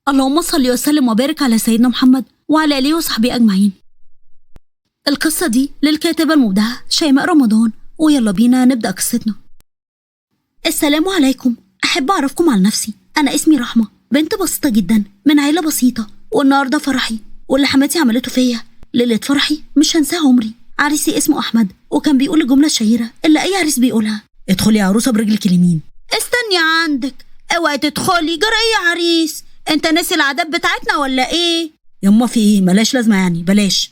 اللهم صل وسلم وبارك على سيدنا محمد وعلى آله وصحبه أجمعين. القصة دي للكاتبة المبدعة شيماء رمضان، ويلا بينا نبدأ قصتنا. السلام عليكم، أحب أعرفكم على نفسي. أنا اسمي رحمة، بنت بسيطة جدا من عيلة بسيطة، والنهاردة فرحي، واللي حماتي عملته فيا ليلة فرحي مش هنساه عمري. عريسي اسمه أحمد، وكان بيقول الجملة الشهيرة اللي أي عريس بيقولها: ادخلي يا عروسة برجلك اليمين. استني عندك، اوعي تدخلي. جرى ايه يا عريس؟ انت ناسي العادات بتاعتنا ولا ايه؟ يما في ايه؟ ملاش لازمه يعني، بلاش.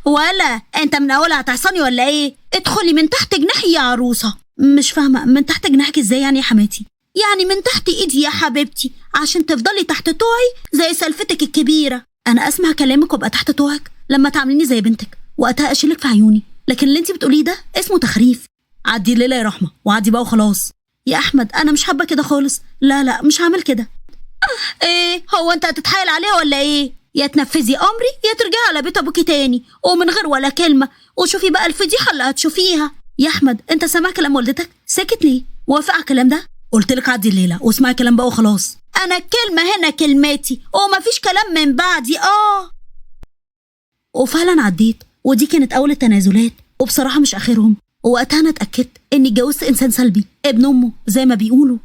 ولا انت من اولها هتعصاني ولا ايه؟ ادخلي من تحت جناحي يا عروسه. مش فاهمه، من تحت جناحك ازاي يعني يا حماتي؟ يعني من تحت ايدي يا حبيبتي، عشان تفضلي تحت طوعي زي سلفتك الكبيرة. انا اسمع كلامك وابقى تحت طوعك لما تعامليني زي بنتك، وقتها اشيلك في عيوني، لكن اللي انت بتقوليه ده اسمه تخريف. عدي الليلة يا رحمه وعدي بقى وخلاص. يا احمد انا مش حابة كده خالص، لا لا مش هعمل كده. ايه هو انت هتتحايل عليها ولا ايه؟ يا تنفذي امري يا ترجعي على بيت ابوكي تاني ومن غير ولا كلمة، وشوفي بقى الفضيحة اللي هتشوفيها. يا احمد انت سامع كلام والدتك؟ ساكت ليه؟ وافق على الكلام ده؟ قلت لك عدي الليلة واسمعي كلام بقى وخلاص. انا الكلمة هنا كلمتي ومفيش كلام من بعدي. وفعلا عديت، ودي كانت اول التنازلات وبصراحة مش اخرهم. ووقتها انا اتاكدت اني اتجوزت انسان سلبي، ابن امه زي ما بيقولوا.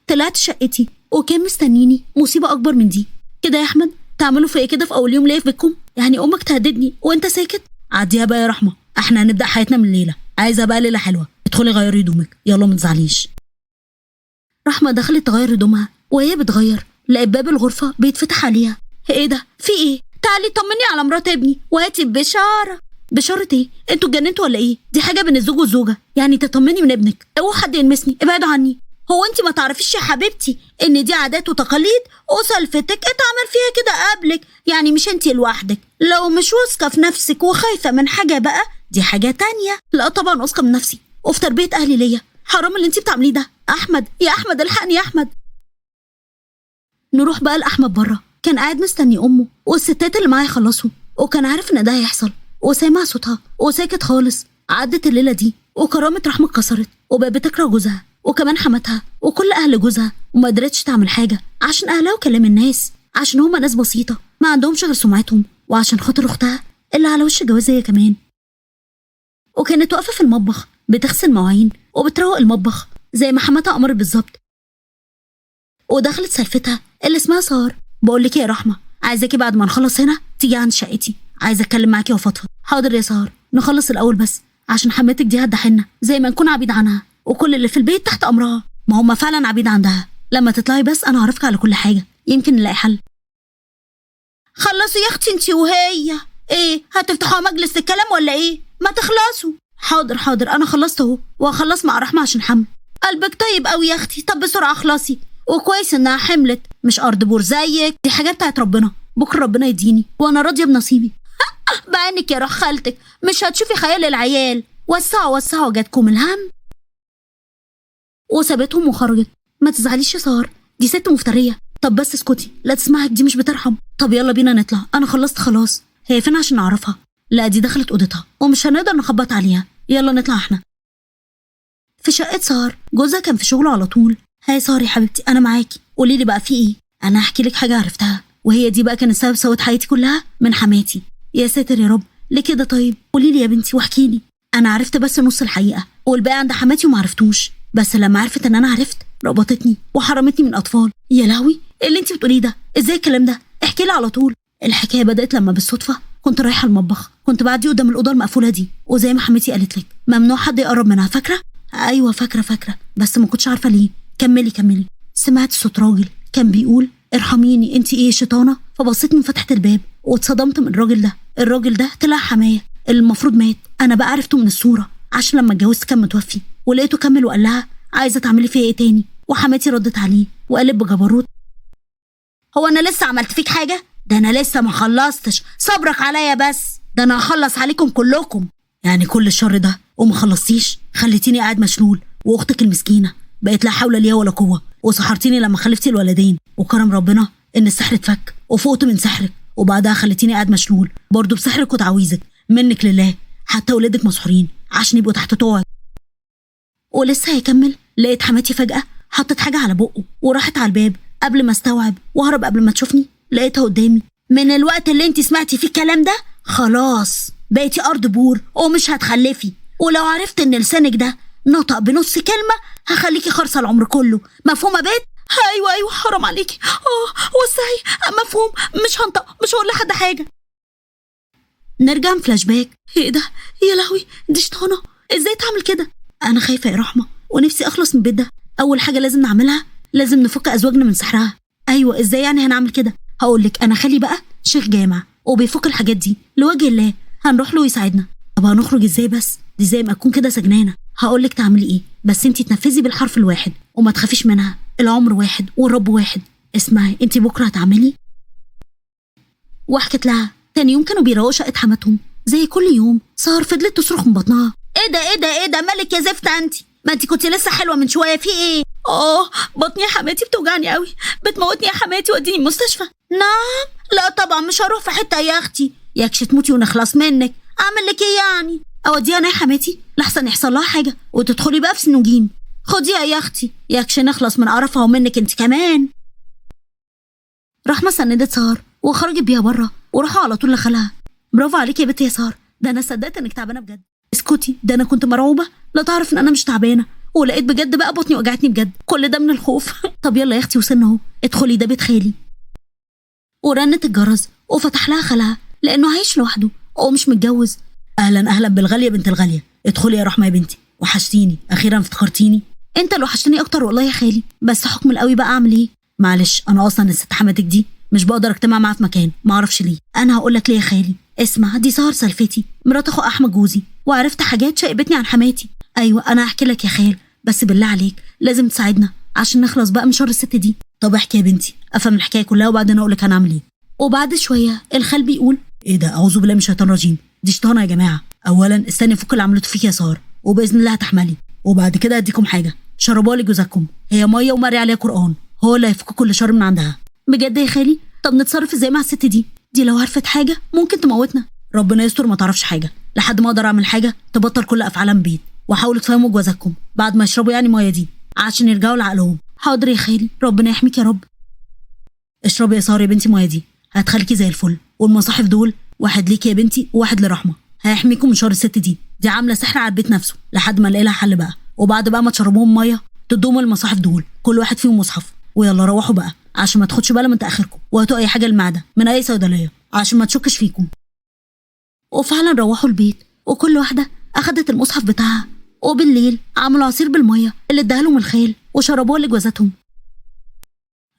طلعت شقتي وكان مستنيني مصيبة اكبر من دي. كده يا احمد تعملوا في ايه كده في اول يوم ليا في بيتكم؟ يعني امك تهددني وانت ساكت؟ عديها بقى يا رحمه، احنا هنبدا حياتنا من الليلة، عايزه بقى ليلة حلوة. ادخلي غيري هدومك يلا ما تزعليش. رحمه دخلت تغير هدومها، وهي بتغير لقيت باب الغرفة بيتفتح عليها. ايه ده؟ في ايه؟ تعالي طمني على مرات ابني وهاتي بشارة. بشارة ايه؟ انتوا اتجننتوا ولا ايه؟ دي حاجة بين الزوج والزوجة، يعني تطمني من ابنك. اوعى حد يلمسني، ابعدوا عني. هو انت ما تعرفيش يا حبيبتي ان دي عادات وتقاليد وسلفتك اتعمل فيها كده قبلك، يعني مش انت لوحدك. لو مش واثقة في نفسك وخايفة من حاجة بقى دي حاجة تانية. لا طبعا واثقة من نفسي وفي تربيه اهلي ليا. حرام اللي انت بتعمليه ده. احمد يا احمد الحقني يا احمد. نروح بقى لاحمد بره، كان قاعد مستني امه والستات اللي معاه يخلصوا، وكان عارف ان ده هيحصل وسامع صوتها وساكت خالص. عدت الليلة دي وكرامة رحمه اتكسرت، وبقت بتكره جوزها وكمان حماتها وكل اهل جوزها، وما قدرتش تعمل حاجة عشان اهلها وكلام الناس، عشان هما ناس بسيطة ما عندهمش غير سمعتهم، وعشان خاطر اختها اللي على وش جواز هي كمان. وكانت واقفة في المطبخ بتغسل مواعين وبتروق المطبخ زي ما حماتها امرت بالظبط. ودخلت سلفتها اللي اسمها سار. بقول لك يا رحمه، عايزاكي بعد ما نخلص هنا تيجي عند شقتي، عايزه اتكلم معاكي وافضفض. حاضر يا سار، نخلص الاول بس عشان حماتك دي هتضحنا زي ما نكون عبيد عنها، وكل اللي في البيت تحت امرها. ما هم فعلا عبيد عندها. لما تطلعي بس انا هعرفك على كل حاجة، يمكن نلاقي حل. خلصوا يا اختي انتي وهي. ايه هتفتحوا مجلس الكلام ولا ايه؟ ما تخلصوا. حاضر حاضر انا خلصت اهو، وهخلص مع رحمه عشان حمل. قلبك طيب قوي يا اختي، طب بسرعة اخلصي. وكويس انها حملت، مش ارض بور زيك، دي حاجة بتاعت ربنا، بكره ربنا يديني وانا راضية بنصيبي. بعينك يا روح خالتك مش هتشوفي خيال العيال. وسعوا وسعوا جاتكم الهم. وسابتهم وخرجت. ما تزعليش يا سار، دي ست مفتريه. طب بس اسكتي لا تسمعك، دي مش بترحم. طب يلا بينا نطلع، انا خلصت خلاص. هي فين عشان نعرفها؟ لا دي دخلت اوضتها ومش هنقدر نخبط عليها، يلا نطلع احنا. في شقه سار، جوزها كان في شغله على طول. هاي سار يا حبيبتي انا معاكي، قولي لي بقى في ايه؟ انا هحكي لك حاجة عرفتها، وهي دي بقى كانت سبب سواد حياتي كلها من حماتي. يا ساتر يا رب، ليه كده؟ طيب قولي لي يا بنتي واحكي لي. انا عرفت بس نص الحقيقة والباقي عند حماتي وما عرفتوش، بس لما عرفت ان انا عرفت ربطتني وحرمتني من اطفال. يا لهوي ايه اللي انت بتقوليه ده؟ ازاي الكلام ده؟ احكي لي على طول. الحكاية بدات لما بالصدفة كنت رايحة المطبخ، كنت بعدي قدام الاوضة المقفولة دي، وزي ما حماتي قالت لك ممنوع حد يقرب منها، فاكره؟ ايوه فاكره فاكره، بس ما كنتش عارفه ليه. كملي كملي. سمعت صوت راجل كان بيقول ارحميني انت ايه شيطانه؟ فبصيت من فتحه الباب واتصدمت من الراجل ده. الراجل ده طلع حماية اللي المفروض مات، انا بقى عرفته من الصورة عشان لما اتجوزت كان متوفي. ولقيته كمل وقال لها عايزه تعملي فيا ايه تاني؟ وحماتي ردت عليه وقالت بجبروت هو انا لسه عملت فيك حاجة؟ ده انا لسه ما خلصتش، صبرك عليا بس، ده انا هخلص عليكم كلكم. يعني كل الشر ده وما خلصتيش؟ خليتيني قاعد مشلول، واختك المسكينة بقت لا حول ليها ولا قوة، وسحرتيني لما خلفتي الولدين، وكرم ربنا ان السحر اتفك وفقت من سحرك، وبعدها خليتيني قاعد مشلول برضه بسحرك وتعويذك منك لله، حتى ولادك مسحورين عشان يبقوا تحت طوعك. ولسه هيكمل لقيت حماتي فجأة حطت حاجة على بقه وراحت على الباب قبل ما استوعب واهرب قبل ما تشوفني لقيتها قدامي. من الوقت اللي انت سمعتي فيه الكلام ده خلاص بقيتي ارض بور ومش هتخلفي، ولو عرفت ان لسانك ده نطق بنص كلمة هخليكي خرصه العمر كله، مفهومه بيت؟ ايوه حرام عليكي، وسعي، مفهوم، مش هنطق، مش هقول لحد حاجة. نرجع فلاش باك. ايه ده يا لهوي، دي شطانه، ازاي تعمل كده؟ انا خايفة يا رحمه ونفسي اخلص من البيت ده. اول حاجة لازم نعملها، لازم نفك ازواجنا من سحرها. ايوه ازاي يعني هنعمل كده؟ هقولك، انا خالي بقى شيخ جامع وبيفك الحاجات دي لوجه الله، هنروح له ويساعدنا. طب هنخرج ازاي بس؟ دي زي ما اكون كده سجنانه. هقولك تعملي ايه، بس انتي تنفذي بالحرف الواحد وما تخافيش منها، العمر واحد والرب واحد. اسمعي، انتي بكره هتعملي. وحكت لها. تاني يوم كانوا بيروقوا شقه حماتهم زي كل يوم. سهر فضلت تصرخ من بطنها، ايه ده ايه ده ايه ده، مالك يا زفت انت؟ ما انت كنت لسه حلوة من شوية، في ايه؟ بطني يا حماتي بتوجعني قوي، بتموتني يا حماتي، وديني المستشفى. نعم؟ لا طبعا مش هروح في حتة يا اختي، ياكش تموتي ونخلص منك. اعمل لك ايه يعني؟ اوديها انا يا حماتي لحسن يحصل لها حاجة وتدخلي بقى في سنوجين. خديها يا اختي، ياكش نخلص من قرفها ومنك انت كمان. رحمه سندت سهر وخرجت بيها بره وراحوا على طول لخالها. برافو عليك يا بنتي يا سهر، ده انا صدقت انك تعبانة بجد. اسكتي، ده انا كنت مرعوبه لا تعرف ان انا مش تعبانة، ولقيت بجد بقى بطني وجعتني بجد، كل ده من الخوف. طب يلا يا اختي وصلنا اهو، ادخلي ده بيت خالي. ورنت الجرس وفتح لها خالها لانه عايش لوحده ومش متجوز. اهلا اهلا بالغاليه بنت الغالية، ادخلي يا رحمه يا بنتي، وحشتيني، اخيرا افتكرتيني. انت اللي وحشتني اكتر والله يا خالي، بس حكم القوي بقى اعمل ايه؟ معلش انا اصلا الست حماتك دي مش بقدر اجتمع معاها في مكان، معرفش ليه. انا هقول لك ليه يا خالي، اسمع، دي سهر سلفتي مرات اخو احمد جوزي، وعرفت حاجات شائبتني عن حماتي. ايوه انا هحكي لك يا خال، بس بالله عليك لازم تساعدنا عشان نخلص بقى من شر الست دي. طب احكي يا بنتي، افهم الحكاية كلها وبعدين اقول لك هنعمل ايه. وبعد شوية الخال بيقول ايه ده، اعوذ بالله من الشيطان الرجيم، دي شيطانه يا جماعة. اولا استني فك اللي عملته فيك يا سهر، وباذن الله هتحملي، وبعد كده هديكم حاجة شربوها لجوزكم، هي مية ومري عليها قران، هو اللي هيفك كل شر من عندها. بجد يا خالي؟ طب نتصرف ازاي مع الست دي؟ دي لو عرفت حاجة ممكن تموتنا. ربنا يستر ما تعرفش حاجة لحد ما اقدر اعمل حاجة تبطل كل افعالها من بيت. وحاولوا تفهموا جوازكم بعد ما يشربوا يعني المية دي عشان يرجعوا لعقلهم. حاضر يا خالي، ربنا يحميك يا رب. اشربي يا ساره يا بنتي المية دي، هتخليكي زي الفل، والمصاحف دول واحد ليكي يا بنتي وواحد لرحمه، هيحميكم من شر الست دي، دي عامله سحر على البيت نفسه لحد ما نلاقي لها حل بقى. وبعد بقى ما تشربوهم مية تدوهم المصاحف دول، كل واحد فيهم مصحف، ويلا روحوا بقى عشان ما تاخدش بالها من تاخيركم، وهاتوا اي حاجة للمعدة من اي صيدلية عشان ما تشكش فيكم. وفعلا روحوا البيت وكل واحدة اخدت المصحف بتاعها، وبالليل عملوا عصير بالمية اللي اداها لهم الخال وشربوها لجوازاتهم.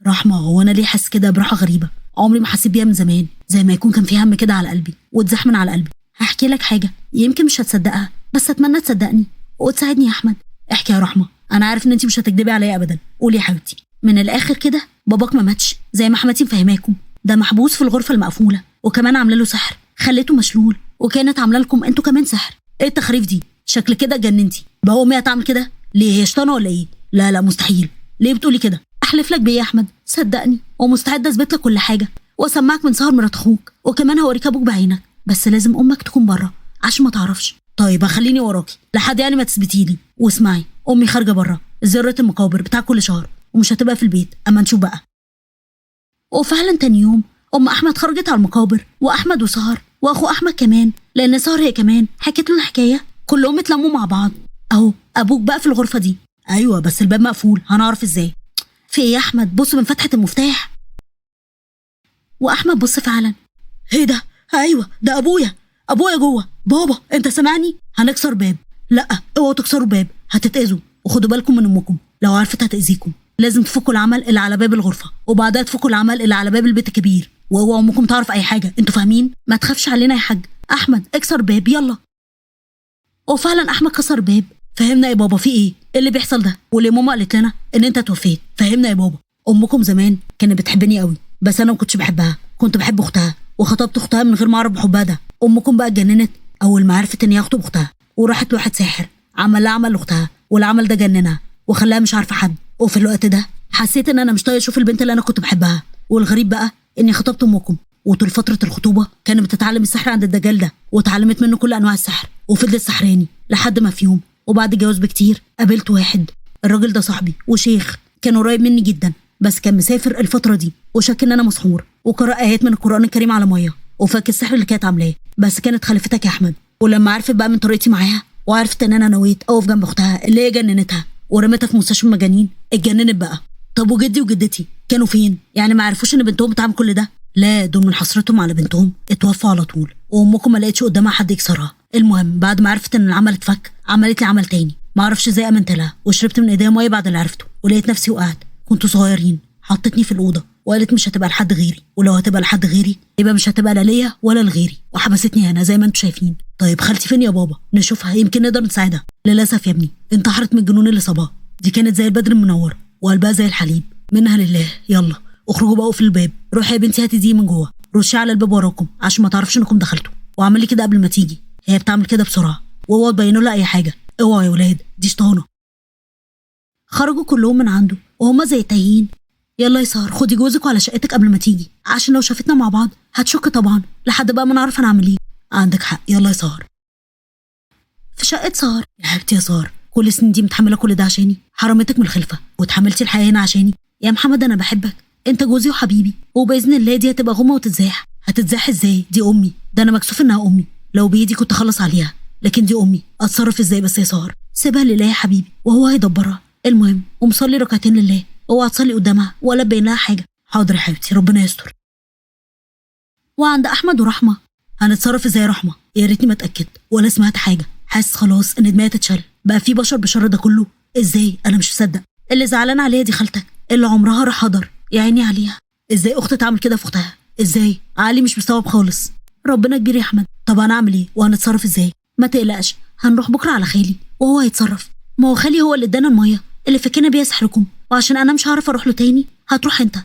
رحمه، هو انا ليه حاسس كده براحة غريبة عمري ما حسيت بيها من زمان، زي ما يكون كان في هم كده على قلبي واتزحمن على قلبي. هحكي لك حاجة يمكن مش هتصدقها، بس اتمنى تصدقني وتساعدني يا احمد. احكي يا رحمه، انا عارف ان انت مش هتكدبي عليا ابدا، قولي يا حبيبتي. من الاخر كده باباك ما ماتش زي ما حماتي مفهماكم، ده محبوس في الغرفة المقفولة، وكمان عامله له سحر خليته مشلول، وكانت عامله لكم انتوا كمان سحر. ايه التخريف دي؟ شكل كده اتجننتي. بقى امي هتعمل كده ليه؟ هي شيطانه ولا ايه؟ لا لا مستحيل، ليه بتقولي كده؟ احلف لك بيه يا احمد، صدقني، ومستعده اثبت لك كل حاجة واسمعك من سهر مرات اخوك، وكمان هوريك ابوك بعينك، بس لازم امك تكون بره عشان ما تعرفش. طيب خليني وراكي لحد يعني ما تثبتي لي. واسمعي، امي خارجه بره زيارة المقابر بتاع كل شهر ومش هتبقى في البيت، اما نشوف بقى. وفعلا تاني يوم ام احمد خرجت على المقابر، واحمد وسهر واخو احمد كمان، لان سهر هي كمان حكت له الحكاية، كلهم اتلموا مع بعض. اهو ابوك بقى في الغرفة دي. ايوه بس الباب مقفول، هنعرف ازاي؟ في ايه يا احمد؟ بص من فتحه المفتاح. واحمد بص فعلا، ايه ده؟ ايوه ده ابويا، ابويا جوه. بابا انت سامعني؟ هنكسر باب. لا اوعوا تكسروا باب، هتتاذوا، وخدوا بالكم من امكم لو عرفت هتاذيكم. لازم تفكوا العمل اللي على باب الغرفة، وبعدها تفكوا العمل اللي على باب البيت الكبير، واوعوا امكم تعرف اي حاجة، انتوا فاهمين؟ ما تخافش علينا يا حاج. احمد اكسر باب يلا. وفعلا احمد كسر باب. فهمنا يا بابا في ايه؟ ايه اللي بيحصل ده؟ واللي ماما قالت لنا ان انت توفيت. فهمنا يا بابا، امكم زمان كانت بتحبني قوي، بس انا ما كنتش بحبها، كنت بحب اختها، وخطبت اختها من غير ما اعرف بحبها ده. امكم بقى اتجننت اول ما عرفت ان هي هخطب اختها، وراحت لواحد ساحر عمل لها عمل لاختها، والعمل ده جننها وخلاها مش عارفه حد. وفي الوقت ده حسيت ان انا مش طايقة اشوف البنت اللي انا كنت بحبها. والغريب بقى اني خطبت امكم، وطول فترة الخطوبة كانت بتتعلم السحر عند الدجال ده، واتعلمت منه كل انواع السحر، وفضلت سحراني لحد ما في يوم وبعد الجواز بكتير قابلت واحد. الراجل ده صاحبي وشيخ، كان قريب مني جدا، بس كان مسافر الفترة دي وشك ان انا مسحور، وقرأ ايات من القران الكريم على مية وفك السحر اللي كانت عاملاه، بس كانت خلفتك يا احمد. ولما عرفت بقى من طريقتي معاها وعرفت ان انا نويت اقف جنب اختها اللي هي جننتها ورمتها في مستشفى المجانين، اتجننت بقى. طب وجدي وجدتي كانوا فين؟ يعني ما عرفوش ان بنتهم بتعمل كل ده؟ لا، دول من حسرتهم على بنتهم اتوفوا على طول، وامكم ما لقيتش قدامها حد يكسرها. المهم بعد ما عرفت ان العمل اتفك عملت لي عمل تاني، ما اعرفش ازاي امنت لها، وشربت من ايديها مية بعد اللي عرفته، ولقيت نفسي وقعت. كنتوا صغيرين، حطتني في الاوضة وقالت مش هتبقى لحد غيري، ولو هتبقى لحد غيري يبقى مش هتبقى لا ليا ولا لغيري، وحبستني هنا زي ما انتم شايفين. طيب خالتي فين يا بابا؟ نشوفها يمكن نقدر نساعدها. للاسف يا ابني انتحرت من الجنون اللي صابها، دي كانت زي البدر المنور وقلبها زي الحليب. منها لله. يلا اخرجوا بقى في الباب، روحي يا بنتي هاتي دي من جوه، رشي على الباب وراكم عشان ما تعرفش انكم دخلتوا، واعملي كده قبل ما تيجي، هي بتعمل كده بسرعة، واوعوا تبينوا لها اي حاجة. اوعوا يا ولاد، دي شطانه. خرجوا كلهم من عنده وهما زي تايهين. يلا يا سهر خدي جوزك وعلى شقتك قبل ما تيجي، عشان لو شافتنا مع بعض هتشك طبعا، لحد بقى ما نعرف هنعمل ايه. عندك حق، يلا يا سهر. في شقه سهر. يا حبيبتي يا سهر، كل السنين دي متحملة كل ده عشاني، حرمتك من الخلفة وتحملتي الحياة هنا عشاني. يا محمد انا بحبك، انت جوزي وحبيبي، وباذن الله دي هتبقى غمه وتتزاح. هتتزاح ازاي؟ دي امي، ده انا مكسوف انها امي، لو بايدي كنت اخلص عليها، لكن دي امي، اتصرف ازاي بس يا سهر؟ سيبها لله يا حبيبي وهو هيدبرها. المهم قوم صلي ركعتين لله، اوعى تصلي قدامها ولا تبين لها حاجة. حاضر يا حبيبتي، ربنا يستر. وعند احمد ورحمة. هنتصرف ازاي يا رحمه؟ يا ريتني ما اتاكدت ولا سمعت حاجة، حاسس خلاص ان دماغي تتشل. بقى في بشر بشر ده كله ازاي؟ انا مش مصدق. اللي زعلان عليها دي خالتك اللي عمرها راح هدر، يا عيني عليها. ازاي اخت تعمل كده في اختها؟ ازاي؟ علي مش مستوعب خالص. ربنا كبير يا احمد. طب انا اعمل ايه وهنتصرف ازاي؟ ما تقلقش، هنروح بكره على خالي وهو هيتصرف. ما هو خالي هو اللي ادانا المية اللي فكنا بيها سحركم، وعشان انا مش هعرف اروح له تاني هتروح انت.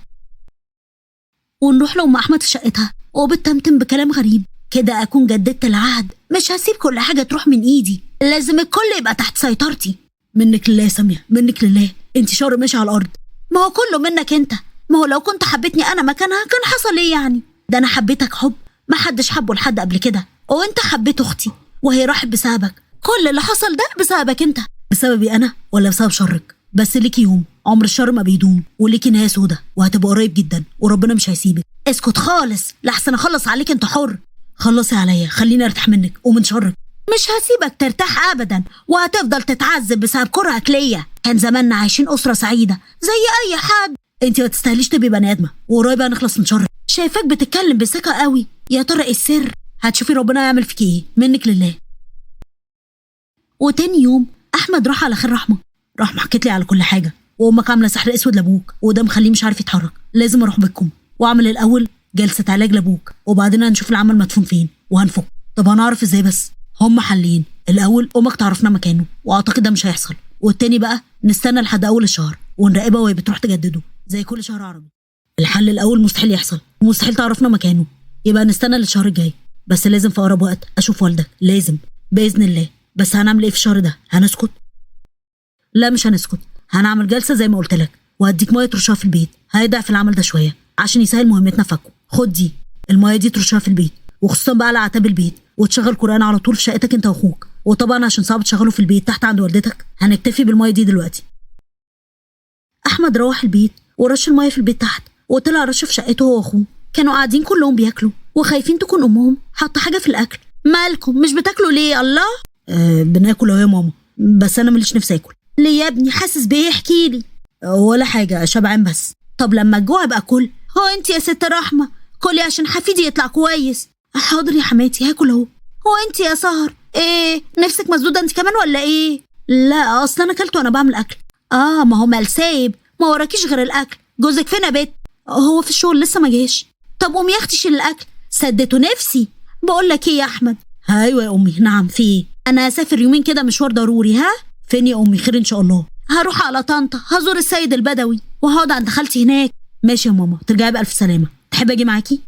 ونروح لام احمد في شقتها وبتتمتم بكلام غريب كده، اكون جددت العهد، مش هسيب كل حاجة تروح من ايدي، لازم الكل يبقى تحت سيطرتي. منك لله يا سامية، منك لله، انت شر ماشي على الارض. ما هو كله منك انت، ما هو لو كنت حبيتني انا مكانها كان حصل ايه يعني؟ ده انا حبيتك حب ما حدش حبه لحد قبل كده، وانت حبيت اختي وهي راحت بسببك، كل اللي حصل ده بسببك انت. بسببي انا ولا بسبب شرك؟ بس ليكي يوم عمر الشر ما بيدوم، وليكي نهاية سودة وهتبقى قريب جدا، وربنا مش هيسيبك. اسكت خالص لحسن اخلص عليك، انت حر. خلصي عليا، خليني ارتاح منك ومن شرك. مش هسيبك ترتاح ابدا، وهتفضل تتعذب بسبب كرهك ليا. كان زماننا عايشين اسره سعيدة زي اي حد. انت ما تستاهليش تبقي بني ادمه، وقريب هنخلص من شرك. شايفاك بتتكلم بثقة قوي، يا ترى ايه السر؟ هتشوفي ربنا يعمل فيكي ايه. منك لله. وتاني يوم احمد راح على خير رحمه. رحمه حكت لي على كل حاجة، وامك عامله سحر اسود لابوك وده مخليه مش عارف يتحرك، لازم اروح بيتكم واعمل الاول جلسه علاج لابوك، وبعدين هنشوف العمل مدفون فين وهنفك. طب هنعرف ازاي؟ بس هم حلين، الاول امك تعرفنا مكانه واعتقد ده مش هيحصل، والتاني بقى نستنى لحد اول الشهر ونراقبها وهي بتروح تجدده زي كل شهر عربي. الحل الاول مستحيل يحصل ومستحيل تعرفنا مكانه، يبقى نستنى للشهر الجاي، بس لازم في اقرب وقت اشوف والدك، لازم باذن الله. بس هنعمل ايه في الشهر ده؟ هنسكت؟ لا مش هنسكت، هنعمل جلسه زي ما قلت لك، وهديك مية ترشها في البيت، هيضعف العمل ده شوية عشان يسهل مهمتنا. فكه خد دي المية دي ترشها في البيت، وخصوصا بقى على اعتاب البيت، وتشغل قران على طول في شقتك انت واخوك، وطبعا عشان صعب تشغله في البيت تحت عند والدتك هنكتفي بالمية دي دلوقتي. احمد روح البيت ورش المية في البيت تحت، وطلع رش في شقته هو واخوه. كانوا قاعدين كلهم بياكلوا وخايفين تكون امهم حاطه حاجة في الاكل. مالكم مش بتاكلوا ليه؟ الله بناكل اهو يا ماما، بس انا ماليش نفسي اكل. ليه يا ابني؟ حاسس بايه؟ احكي لي. ولا حاجة، شبعان بس. طب لما الجوع يبقى كل. هو انت يا ست رحمه كلي عشان حفيدي يطلع كويس. حاضر يا حماتي هاكل اهو. هو انت يا سهر ايه نفسك مسدودة انت كمان ولا ايه؟ لا اصل انا اكلت وانا بعمل اكل. ما هو مال سايب، ما وراكيش غير الاكل. جوزك فين يا بت؟ هو في الشغل لسه ما جاش. طب قومي يا اختي شيل الاكل، سدته نفسي. بقول لك ايه يا احمد؟ ايوه يا امي. نعم في ايه؟ انا هسافر يومين كده مشوار ضروري. ها فين يا امي؟ خير ان شاء الله. هروح على طنطا هزور السيد البدوي وهقعد عند خالتي هناك. ماشي يا ماما، ترجعي بألف سلامه. تحب اجي معاكي؟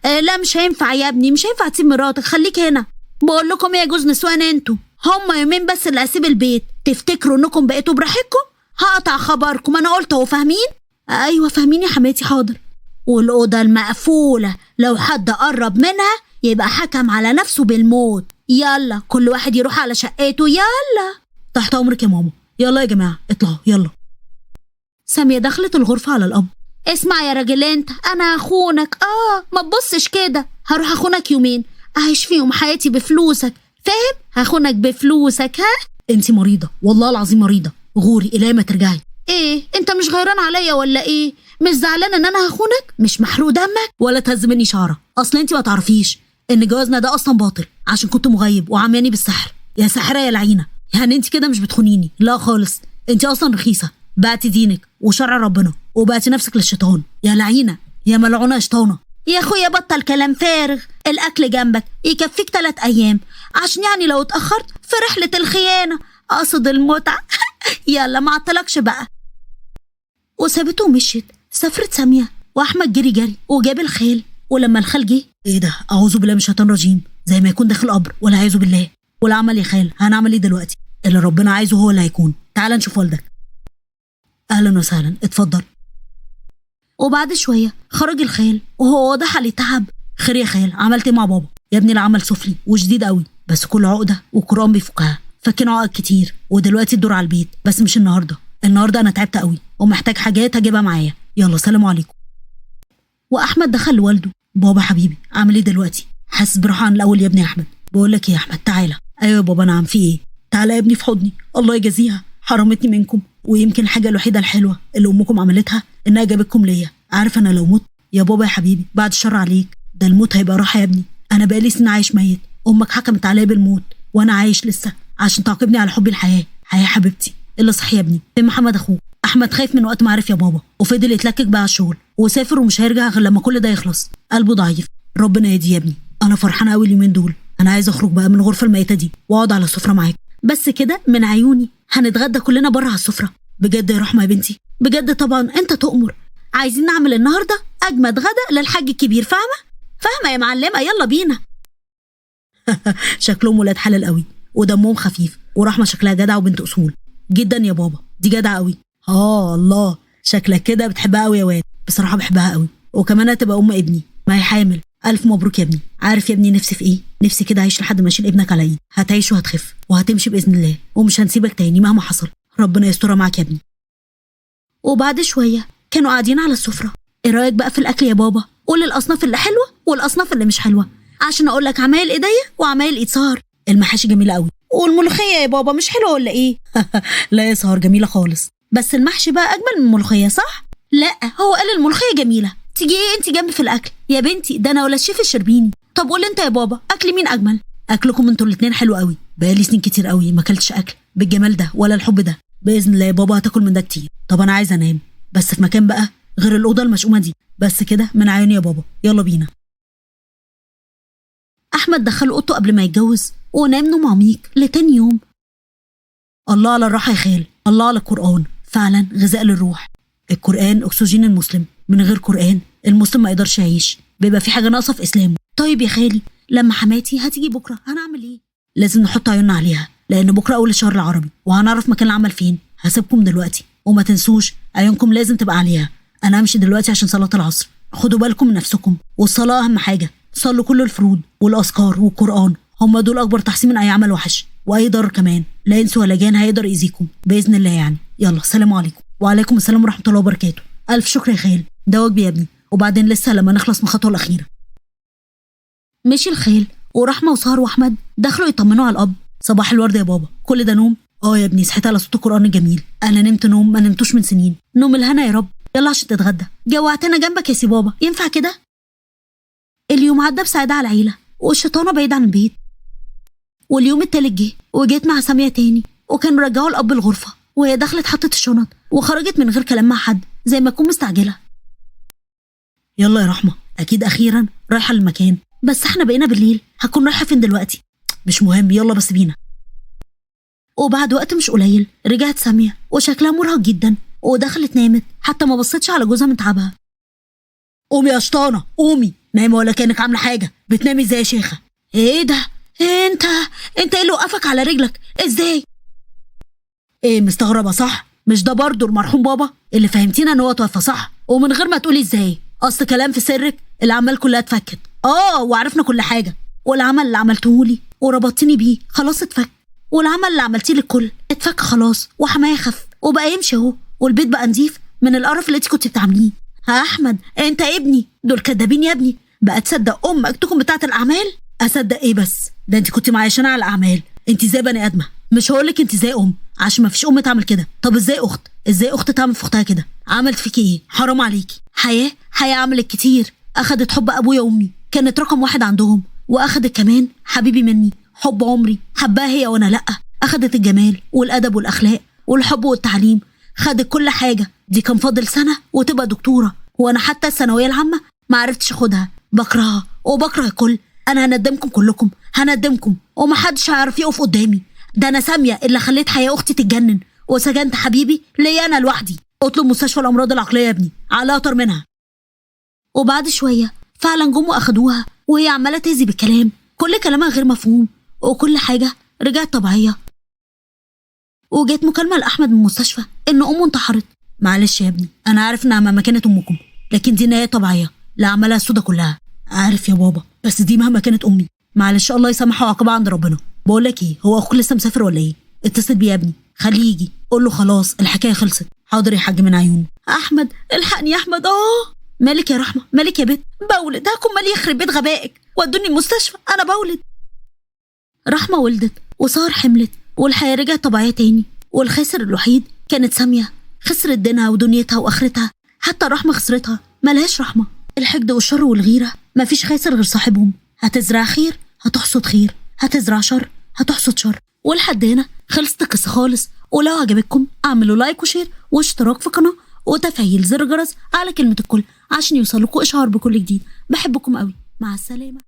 لا مش هينفع يا ابني، مش هينفع تسيب مراتك، خليك هنا. بقول لكم ايه يا جوز نسوان انتوا، هما يومين بس اللي هسيب البيت، تفتكروا انكم بقيتوا براحتكم؟ هقطع خبركم، انا قلت اهو. فاهمين؟ ايوه فاهمين يا حماتي. حاضر. والاوضه المقفولة لو حد قرب منها يبقى حكم على نفسه بالموت. يلا كل واحد يروح على شقته، يلا. تحت امرك يا ماما. يلا يا جماعة اطلعوا يلا. سامية دخلت الغرفة على الأب. اسمع يا راجل انت، انا اخونك. ما تبصش كده، هروح اخونك يومين اعيش فيهم حياتي بفلوسك، فاهم؟ هخونك بفلوسك. ها انت مريضة والله العظيم مريضة، غوري الى ما ترجعي. ايه انت مش غيران عليا ولا ايه؟ مش زعلانة ان انا هخونك؟ مش محروق دمك؟ ولا تهز مني شعره، اصل انت ما تعرفيش ان جوازنا ده اصلا باطل عشان كنت مغيب وعمياني بالسحر. يا ساحرة يا لعينه، يعني انت كده مش بتخونيني؟ لا خالص، انت اصلا رخيصة، بعتي دينك وشرع ربنا وبعتي نفسك للشيطان. يا لعينه يا ملعونة يا شيطانه. يا اخويا بطل كلام فارغ، الاكل جنبك يكفيك 3 ايام، عشان يعني لو اتاخرت في رحله الخيانة، اقصد المتعة. يلا ما عطلكش بقى. وسابته ومشيت. سافرت سامية واحمد جري جري وجاب الخال، ولما الخال جه ايه ده؟ اعوذ بالله من الشيطان الرجيم، زي ما يكون داخل قبر ولا عايزه بالله. ولا عمل يا خال، هنعمل ايه دلوقتي؟ اللي ربنا عايزه هو اللي هيكون. تعال نشوف والدك. اهلا وسهلا، اتفضل. وبعد شوية خرج الخال وهو واضح عليه تعب. خير يا خال، عملت ايه مع بابا؟ يا ابني العمل سفلي وشديد قوي، بس كل عقده والقران بيفكها، فكين عقد كتير، ودلوقتي الدور على البيت، بس مش النهارده. النهارده انا تعبت قوي ومحتاج حاجات هجيبها معايا. يلا سلام عليكم. واحمد دخل لوالده. بابا حبيبي عامل ايه دلوقتي؟ حاسس براحة عن الاول يا ابني. يا احمد بقول لك ايه يا احمد، تعالى. ايوه يا بابا نعم، في ايه؟ تعالى يا ابني في حضني، الله يجازيها حرمتني منكم، ويمكن الحاجة الوحيدة الحلوة اللي امكم عملتها انها جابتكم ليا. عارف انا لو مت يا بابا يا حبيبي بعد الشر عليك، ده الموت هيبقى راحة يا ابني. انا بقالي سنين عايش ميت، امك حكمت عليا بالموت وانا عايش لسه عشان تعاقبني على حبي الحياة. حياة حبيبتي اللي صح يا ابني. فين محمد اخوك؟ احمد خايف من وقت ما عرف يا بابا، وفضل يتلكك بقى على الشغل وسافر ومش هيرجع غير لما كل ده يخلص. قلبه ضعيف. ربنا يهديه يا ابني. انا فرحانة قوي اليومين دول، انا عايز اخرج بقى من الغرفة الميتة دي واقعد على السفرة معاك. بس كده من عيوني، هنتغدى كلنا بره على السفرة. بجد يا رحمه يا بنتي؟ بجد طبعا، انت تؤمر. عايزين نعمل النهارده اجمد غدا للحاج الكبير، فاهمه؟ فاهمه يا معلمه، يلا بينا. شكلهم ولاد حلال قوي ودمهم خفيف، ورحمة شكلها جدع وبنت اصول جدا يا بابا، دي جدعه قوي. الله، شكلك كده بتحبها قوي يا واد. بصراحة بحبها قوي، وكمان هتبقى ام ابني، ما هي حامل. الف مبروك يا ابني. عارف يا ابني نفسي في ايه؟ نفسي كده اعيش لحد ما اشيل ابنك على ايدي. هتعيش وهتخف وهتمشي باذن الله، ومش هنسيبك تاني مهما حصل. ربنا يسترها معاك يا ابني. وبعد شوية كانوا قاعدين على السفرة. ايه رايك بقى في الاكل يا بابا؟ قول الاصناف اللي حلوة والاصناف اللي مش حلوة، عشان اقول لك عمايل ايديا وعمايل ايد سهر. المحاشي جميلة قوي، والملوخيه يا بابا مش حلوة ولا ايه؟ لا يا سهر جميلة خالص، بس المحشي بقى اجمل من الملوخية صح؟ لا هو قال الملوخية جميلة. تيجي ايه انت جنبي في الاكل يا بنتي؟ ده انا ولا الشيف الشربيني. طب قول انت يا بابا، اكل مين اجمل؟ اكلكم انتوا الاتنين حلو قوي، بقالي سنين كتير قوي ما اكلتش اكل بالجمال ده ولا الحب ده. باذن الله يا بابا هتاكل من ده كتير. طب انا عايزه انام بس في مكان بقى غير الاوضة المشؤومه دي. بس كده من عيوني يا بابا، يلا بينا. احمد دخل اوضته قبل ما يتجوز ونام نوم عميق لتاني يوم. الله على الراحة يا خال، الله على القران، فعلا غذاء للروح. القران اكسجين المسلم، من غير قران المسلم ما يقدرش يعيش، بيبقى في حاجة ناقصه في اسلامه. طيب يا خالي لما حماتي هتيجي بكره هنعمل ايه؟ لازم نحط عيوننا عليها، لان بكره اول الشهر العربي وهنعرف مكان العمل فين. هسيبكم دلوقتي وما تنسوش عيونكم لازم تبقى عليها. انا همشي دلوقتي عشان صلاة العصر. خدوا بالكم من نفسكم، والصلاة اهم حاجة. صلوا كل الفروض والاذكار والقران، هم دول اكبر تحصين من اي عمل وحش واي ضرر كمان. لا انس ولا جان هيقدر يأذيكم باذن الله يعني. يلا سلام عليكم. وعليكم السلام ورحمة الله وبركاته. الف شكر يا خال، ده واجبي يا ابني، وبعدين لسه لما نخلص من الخطوة الاخيرة. مشي الخال ورحمة وسهر واحمد دخلوا يطمنوا على الاب. صباح الورد يا بابا، كل ده نوم؟ اه يا ابني صحيت على صوت القران الجميل. انا نمت نوم ما نمتوش من سنين. نوم الهنا يا رب. يلا عشان تتغدى، جوعتنا جنبك يا سي بابا، ينفع كده؟ اليوم عدى بسعادة على العيلة والشيطانه بعيد عن البيت. واليوم التالت جه وجيت مع سامية تاني، وكانوا رجعوا الاب الغرفة، وهي دخلت حطت الشنط وخرجت من غير كلام مع حد زي ما تكون مستعجلة. يلا يا رحمه، اكيد اخيرا رايحة للمكان، بس احنا بقينا بالليل، هكون رايحة فين دلوقتي؟ مش مهم، يلا بس بينا. وبعد وقت مش قليل رجعت سامية وشكلها مرهق جدا، ودخلت نامت، حتى ما بصتش على جوزها من تعبها. قومي يا شطانه قومي، نايمة ولا كانك عامله حاجة؟ بتنامي ازاي يا شيخه؟ ايه ده؟ إيه انت ايه اللي وقفك على رجلك؟ ازاي؟ ايه مستغربه صح؟ مش ده برضه المرحوم بابا اللي فهمتينا ان هو توفى صح؟ ومن غير ما تقولي ازاي، اصل كلام في سرك العمال كلها اتفكت. وعرفنا كل حاجة، والعمل اللي عملتهولي وربطتني بيه خلاص اتفك، والعمل اللي عملتيه للكل اتفك خلاص، وحماية خف وبقى يمشي اهو، والبيت بقى نظيف من القرف اللي انت كنت بتعمليه. ها احمد انت ابني، دول كدابين يا ابني، بقى تصدق امك تكون بتاعه الاعمال؟ اصدق ايه بس؟ ده انت كنت معايشانا على الاعمال. انت ازاي بني ادمه؟ مش هقولك انت ازاي ام عشان ما فيش ام تعمل كده. طب ازاي اخت؟ ازاي اخت تعمل في اختها كده؟ عملت فيكي ايه؟ حرام عليكي. حياة عملت كتير، اخدت حب ابويا وامي، كانت رقم 1 عندهم، واخدت كمان حبيبي مني، حب عمري، حبها هي وانا لا. اخدت الجمال والادب والاخلاق والحب والتعليم، خدت كل حاجة. دي كان فاضل سنة وتبقى دكتورة، وانا حتى الثانوية العامة ما عرفتش اخدها. بكرهها وبكره الكل. انا هندمكم كلكم، هندمكم، ومحدش هيعرف يقف قدامي. ده انا سامية اللي خليت حياة اختي تتجنن وسجنت حبيبي ليا انا لوحدي. اطلب مستشفى الامراض العقلية يا ابني، على اطر منها. وبعد شوية فعلا جم واخدوها، وهي عماله تهزي بالكلام، كل كلامها غير مفهوم، وكل حاجة رجعت طبيعية. وجت مكالمة لاحمد من المستشفى ان امه انتحرت. معلش يا ابني، انا عارف انها مهما كانت امكم، لكن دي نهاية طبيعية لعملها السودا كلها. عارف يا بابا، بس دي مهما كانت امي، معلش الله يسامحها وعقبها عند ربنا. بقول لك ايه، هو اخوك لسه مسافر ولا ايه؟ اتصل بيه يا ابني، خليه يجي، قول له خلاص الحكاية خلصت. حاضر يا حاج من عيونه. احمد الحقني يا احمد. مالك يا رحمه؟ مالك يا بنت؟ بولد. هكون مالي يخرب بيت غبائك، ودوني المستشفى انا بولد. رحمه ولدت وسار حملت، والحياة رجعت طبيعية تاني. والخاسر الوحيد كانت سامية، خسرت دينها ودنيتها واخرتها، حتى الرحمة خسرتها، ملهاش رحمه. الحقد والشر والغيرة مفيش خاسر غير صاحبهم. هتزرع خير هتحصد خير، هتزرع شر هتحصد شر. ولحد هنا خلصت القصة خالص. ولو عجبتكم اعملوا like و share واشتراك في القناة وتفعيل زر الجرس على كلمة الكل عشان يوصلكوا اشعار بكل جديد. بحبكم قوي، مع السلامة.